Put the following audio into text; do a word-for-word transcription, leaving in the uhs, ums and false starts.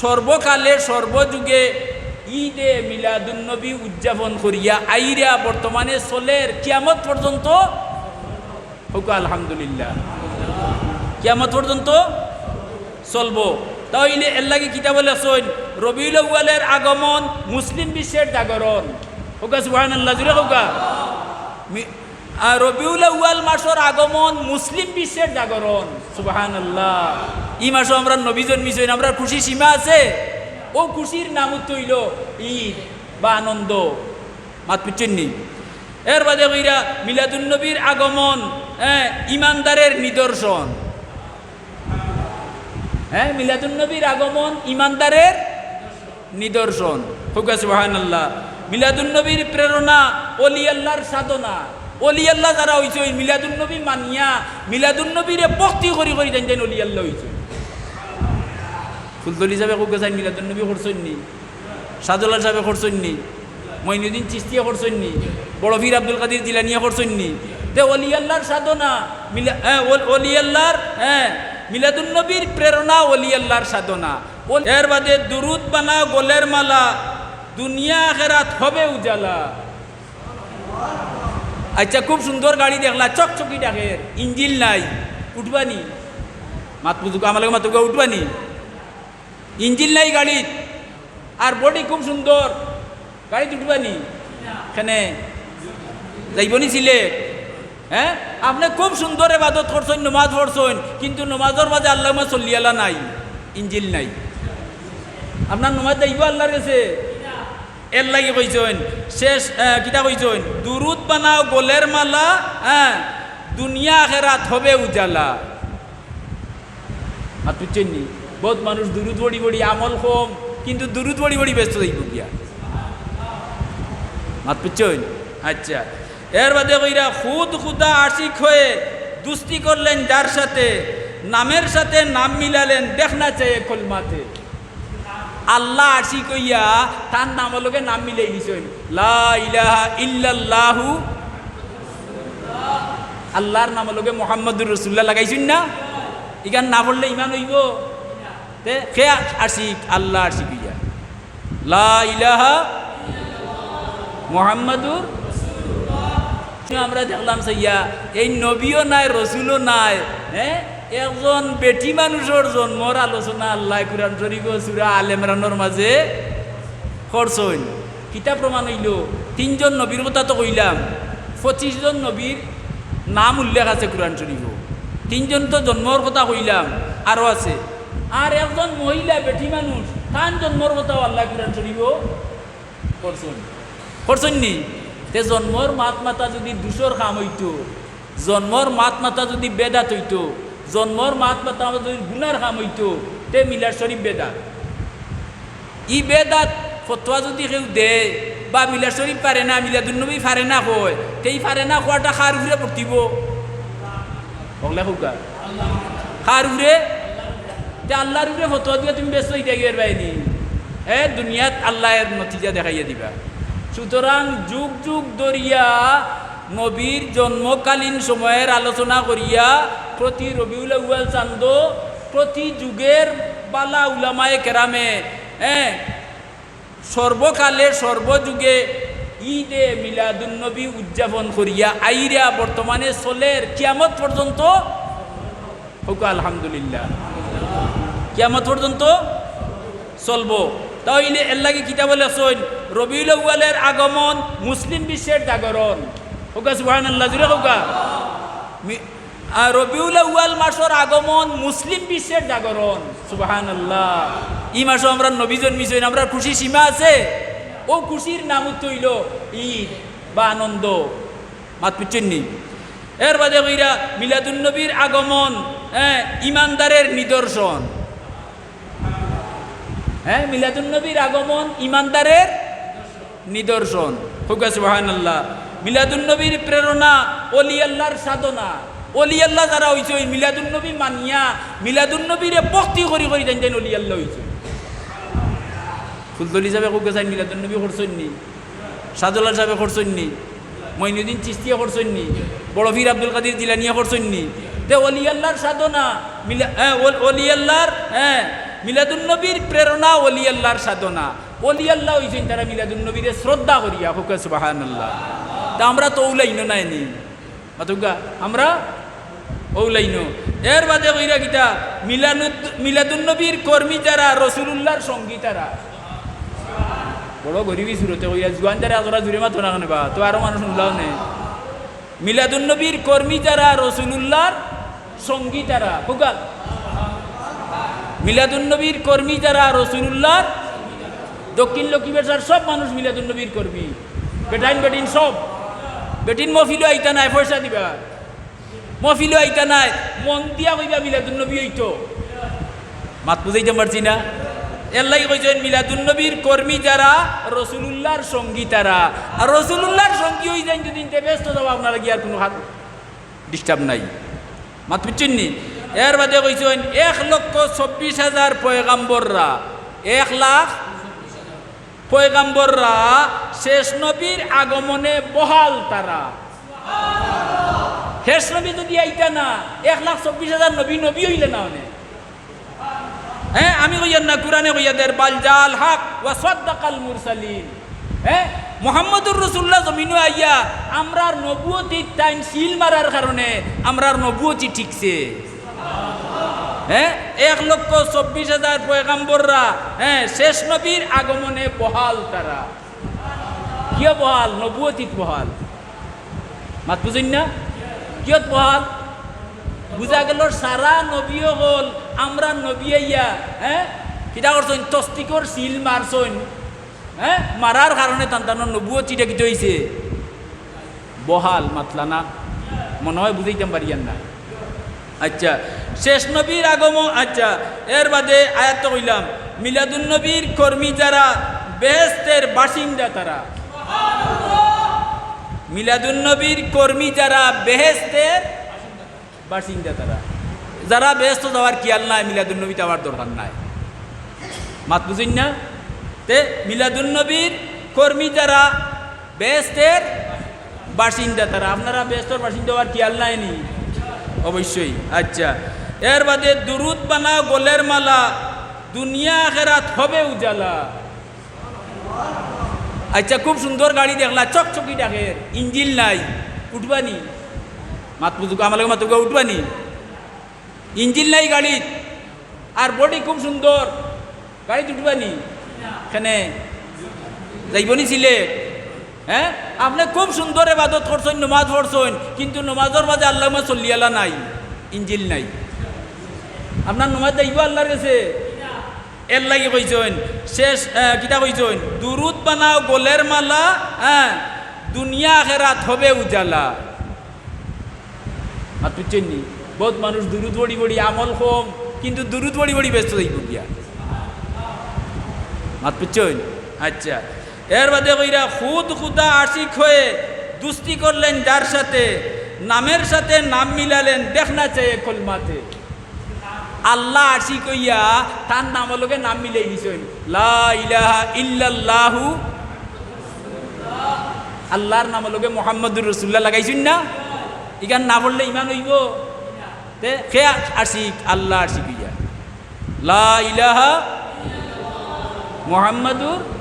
সর্বকালে সর্বযুগে ঈদে মিলাদুন্নবী উদযাপন করিয়া আইরা বর্তমানে চলের কিয়ামত পর্যন্ত। কউক্কা আলহামদুলিল্লাহ। কিয়ামত পর্যন্ত চলবো। তা অইলে এরলাগি কিতাবো লেখছইন, রবিউল আউয়ালের আগমন মুসলিম বিশ্বের জাগরণ। কউক্কা সুবহানাল্লাহ, জুরে কউক্কা। মি-, আর রবিউল আউয়াল মাসর আগমন মুসলিম বিশ্বের জাগরণ। সুবহানাল্লাহ। ই মাসো আমরার নবী জন্মিছইন, আমরার খুশি সীমা আছে? অউ খুশির নাম অইলো ঈদ বা আনন্দ। মাত বুঝছইন নি? এর বাদে কইরা মিলাদুন্নবীর আগমন, হ্যাঁ, ইমানদারের নিদর্শন। হ্যাঁ, মিলাদুন্নবীর আগমন ইমানদারের নিদর্শন। কউক্কা সুবহানাল্লাহ। মিলাদুন্নবীর প্রেরণা অলি আল্লাহর সাধনা। অলি আল্লাহ যারা অইছইন, মিলাদুন্নবী মানিয়া, মিলাদুন্নবীরে ভক্তি করি করি যেইন যেইন অলি আল্লাহ অইছইন। ফুলতলি সাবে কউক্কা চাইন মিলাদুন্নবী করছইন নি? শাহজালাল সাবে করছইন নি? মঈনুদ্দিন চিশতিয়ে করছইন নি? বড় পীর আব্দুল কাদির জিলানিয়ে করছইন নি? তে অলি আল্লাহর সাধনা, মিলা-, হ্যাঁ, অল-, অলি আল্লাহর, হ্যাঁ, মিলাদুন্নবীর প্রেরণা অলি আল্লাহর সাধনা। অল-, এর বাদে দুরুদ বানাও গলের মালা, দুনিয়া আখেরাত হবে উজালা। আচ্ছা, খুব সুন্দর গাড়ি দেখলা, চকচকি ডাকের, ইঞ্জিন নাই, উঠবা নি? মাত বুঝুক, আমার লগে মাত বুঝুক, উঠবা নি? ইঞ্জিন নাই গাড়িত, আর বডি খুব সুন্দর, গাড়িত উঠবা নি? কেনে? যাইবো নি সিলেট? হ্যাঁ, আপনে খুব সুন্দর এবাদত করছইন, নমাজ পড়ছইন, কিন্তু নমাজর মাঝে আল্লাহুম্মা সল্লি আলা নাই, ইঞ্জিন নাই। আপনার নমাজ যাইবো আল্লাহর গেছে? এরলাগি কইছইন, শেষ, আহ, কিতা কইছইন? দুরুদ বানাও গলের মালা, হ্যাঁ, দুনিয়া আখেরাত হবে উজালা। মাত বুঝছইন নি? বউত মানুষ দুরুদ পড়ি পড়ি, আমল কম, কিন্তু দুরুদ পড়ি পড়ি ব্যস্ত যাইবো গিয়া। মাত বুঝছইন? আচ্ছা, এর বাদে কইরা খুদ খুদা আশিক হয়ে দুস্তি করলেন যার সাথে, নামের সাথে নাম মিলালেন দেখনা চেয়ে কলমাতে। আল্লাহ আশিক অইয়া তার নামর লগে নাম মিলাই দিছইন, লা ইলাহা ইল্লাল্লাহু। আল্লাহর নামর লগে মুহাম্মাদুর রাসূলুল্লাহ লাগাইছইন না? ইখান না পড়লে ইমান অইবো? তে কে আশিক? আল্লাহ আশিক অইয়া। লা ইলাহা মুহাম্মাদুর। আমরা দেখলাম চাইয়া, এই নবীও নাই, রসুলও নাই, হ্যাঁ? একজন বেটি মানুষর জন্মর আলোচনা আল্লায় কুরআন শরীফো সূরা আলে ইমরানর মাঝে করছইন। কিতা প্রমাণ অইলো? তিনজন নবীর কথা তো কইলাম, পঁচিশ জন নবীর নাম উল্লেখ আছে কুরআন শরীফো। তিনজন তো জন্মর কথা কইলাম, আরো আছে। আর একজন মহিলা বেটি মানুষ, তান জন্মর কথাও আল্লায় কুরআন শরীফো করছইন। করছইন নি? তে জন্মর মাত মাতা যুদি দুষর কাম অইতো, জন্মর মাত মাতা যুদি বেদাত অইতো, জন্মর মাত মাতা যুদি গুনার কাম অইতো, তে মিলাদ শরীফ বেদাত। ই বেদাত ফতোয়া যুদি কেউ দেয় বা মিলাদ শরীফ পারে না, মিলাদুন্নবী পারে না কয়, তে ই পারে না কওয়াটা কার উপরে পড়তিবো? হকলে কউক্কা। কার উপরে? তে আল্লাহর উপরে ফতোয়া দিয়া তুমি ব্যস্ত অইতা গিয়া এর বাইরে। এ দুনিয়াত আল্লায় এর নতিজা দেখাইয়া দিবা। সুতরাং যুগ যুগ ধরিয়া নবীর জন্মকালীন সময়ের আলোচনা করিয়া প্রতি রবিউল আউয়াল চান্দো, প্রতি যুগের বালা উলামায়ে কেরামে, হ্যাঁ, সর্বকালে সর্বযুগে ঈদে মিলাদুন্নবী উদযাপন করিয়া আইরা বর্তমানে চলের কিয়ামত পর্যন্ত। কউক্কা আলহামদুলিল্লাহ। কিয়ামত পর্যন্ত চলবো। তা অইলে এরলাগি কিতাবো লেখছইন, রবিউল আউয়ালের আগমন মুসলিম বিশ্বের জাগরণ। কউক্কা সুবহানাল্লাহ, জুরে কউক্কা। মি-, আর রবিউল আউয়াল মাসর আগমন মুসলিম বিশ্বের জাগরণ। সুবহানাল্লাহ। ই মাসো আমরার নবী জন্মিছইন, আমরার খুশি সীমা আছে? অউ খুশির নাম অইলো ঈদ বা আনন্দ। মাত বুঝছইন নি? এর বাদে কইরা মিলাদুন্নবীর আগমন, হ্যাঁ, ইমানদারের নিদর্শন। হ্যাঁ, মিলাদুন্নবীর আগমন ইমানদারের নিদর্শন। কউক্কা সুবহানাল্লাহ। মিলাদুন্নবীর প্রেরণা অলি আল্লাহর সাধনা। অলি আল্লাহ যারা অইছইন, মিলাদুন্নবী মানিয়া, মিলাদুন্নবীরে ভক্তি করি করি যেইন যেইন অলি আল্লাহ অইছইন। ফুলতলি সাবে কউক্কা চাইন মিলাদুন্নবী করছইন নি? শাহজালাল সাবে করছইন নি? মঈনুদ্দিন চিশতিয়ে করছইন নি? বড় পীর আব্দুল কাদির জিলানিয়ে করছইন নি? তে অলি আল্লাহর সাধনা, মিলা-, হ্যাঁ, অল-, অলি আল্লাহর, হ্যাঁ, মিলাদুন্নবীর প্রেরণা অলি আল্লাহর সাধনা। অলি আল্লাহ অইছইন তারা মিলাদুন্নবীরে শ্রদ্ধা করিয়া। কউক্কা সুবহানাল্লাহ। তে আমরা তো অউ লাইনো নায় নি। মাতউক্কা, আমরা অউ লাইনো। এর বাদে কইরা কিতা? মিলানুদ-, মিলাদুন্নবীর কর্মী যারা, রসুলুল্লাহর সঙ্গী তারা। বড় গরিবি সুরতে কইয়া, জুয়ান যারা এতটা জুরে মাতো না কেনে বা, তো আরো মানুষ হুনলাও নে। মিলাদুন্নবীর কর্মী যারা, রসুলুল্লাহর সঙ্গী তারা। কউক্কা। মিলাদুন্নবীর কর্মী যারা, রসুলুল্লাহর, দক্ষিণ লক্ষ্মীবাজার সব মানুষ মিলাদুন্নবীর কর্মী। বেটাইন বেটিন সব। বেটিন মহফিলো আইতা নায়, পয়সা দিবা। মহফিলো আইতা নায়, মন দিয়া কইবা মিলাদুন্নবী অইতো। মাত বুঝাইতাম পারছি না? এরলাগি কইছইন মিলাদুন্নবীর কর্মী যারা, রসুলুল্লাহর সঙ্গী তারা। আর রসুলুল্লাহর সঙ্গী অইযাইন যুদি, তে বেহেস্তো যাওয়া আপনার লাগি আর কুনু হাত disturb নাই। মাত বুঝছইন নি? এর বাদে কইছইন এক লক্ষ চব্বিশ হাজার পয়গাম্বররা, এক লাখ পয়গাম্বররা শেষ নবীর আগমনে বহাল তারা। শেষ নবী যুদি আইতা না, এক লাখ চব্বিশ হাজার নবী নবী অইলে না অনে। হ্যাঁ, আমি কইয়ার না, কুরআনে কইয়া দের, "বাল জাআল হক ওয়া সাদ্দাকাল মুরসালিন।" হ্যাঁ, মুহাম্মদুর রাসূলুল্লাহ জমিনো আইয়া আমরার নবুয়তিত তাইন সিল মারার কারণে আমরার নবুয়তি টিকছে। হ্যাঁ, এক লক্ষ চব্বিশ হাজার পয়গাম্বররা, হ্যাঁ, শেষ নবীর আগমনে বহাল তারা। কিয় বহাল? নবুয়তিত বহাল। মাত বুঝইন না? কিয়ত বহাল? বুঝা গেল সারা নবী অকল, আমরার নবী আইয়া, হ্যাঁ, কিতা করছইন? তসদিকর সিল মারছইন, হ্যাঁ, মারার কারণে তান তানর নবুয়তিটা কিতা অইছে? বহাল। মাতলা না, মনে হয় বুঝাইতাম পারিয়ার না। আচ্ছা, শেষ নবীর আগমন। আচ্ছা, এর বাদে আয়াত তো কইলাম, মিলাদুন্নবীর কর্মী যারা, বেহেস্তের বাসিন্দা তারা। মিলাদুন্নবীর কর্মী যারা, বেহেস্তের বাসিন্দা তারা। যারা বেহেস্তো যাওয়ার খিয়াল নাই, মিলাদুন্নবীত আওয়ার দরকার নাই। মাত বুঝইন না? তে মিলাদুন্নবীর কর্মী যারা, বেহেস্তের বাসিন্দা তারা। আপনারা বেহেস্তর বাসিন্দা অওয়ার খিয়াল নাই নি? অবশ্যই। আচ্ছা, এর বাদে দুরুদ বানাও গলের মালা, দুনিয়া আখেরাত হবে উজালা। আচ্ছা, খুব সুন্দর গাড়ি দেখলা, চকচকি ডাকের, ইঞ্জিন নাই, উঠবা নি? মাত বুঝুক, আমার লগে মাতুক, উঠবা নি? ইঞ্জিন নাই গাড়িত, আর বডি খুব সুন্দর, গাড়িত উঠবা নি? কেনে? যাইব নি সিলেট? হ্যাঁ, আপনে খুব সুন্দর এবাদত করছইন, নমাজ পড়ছইন, কিন্তু নমাজর মাঝে আল্লাহুম্মা সল্লি আলা নাই, ইঞ্জিন নাই। আপনার নমাজ যাইব আল্লাহর গেছে? এরলাগি কইছইন, শেষ, আহ, কিতা কইছইন? দুরুদ বানাও গলের মালা, হ্যাঁ, দুনিয়া আখেরাত হবে উজালা। মাত বুঝছইন নি? বহুত মানুষ দুরুদ পড়ি পড়ি আমল কম, কিন্তু দুরুদ পড়ি পড়ি বেহেস্তো যাইব গিয়া। মাত বুঝছইন? আচ্ছা, এর বাদে কইরা, খুদ খুদা আশিক হয়ে দুস্তি করলেন যার সাথে, নামের সাথে নাম মিলালেন, দেখনা চাইয়ে কলমাতে। আল্লাহ আশিক অইয়া তান নামর লগে নাম মিলাই দিছইন, লা ইলাহা ইল্লাল্লাহু। আল্লাহর নামর লগে মুহাম্মাদুর রাসূলুল্লাহ লাগাইছইন না? ইখান না পড়লে ইমান অইব? তে কে আশিক? আল্লাহ আশিক অইয়া। লা ইলাহা মুহাম্মাদুর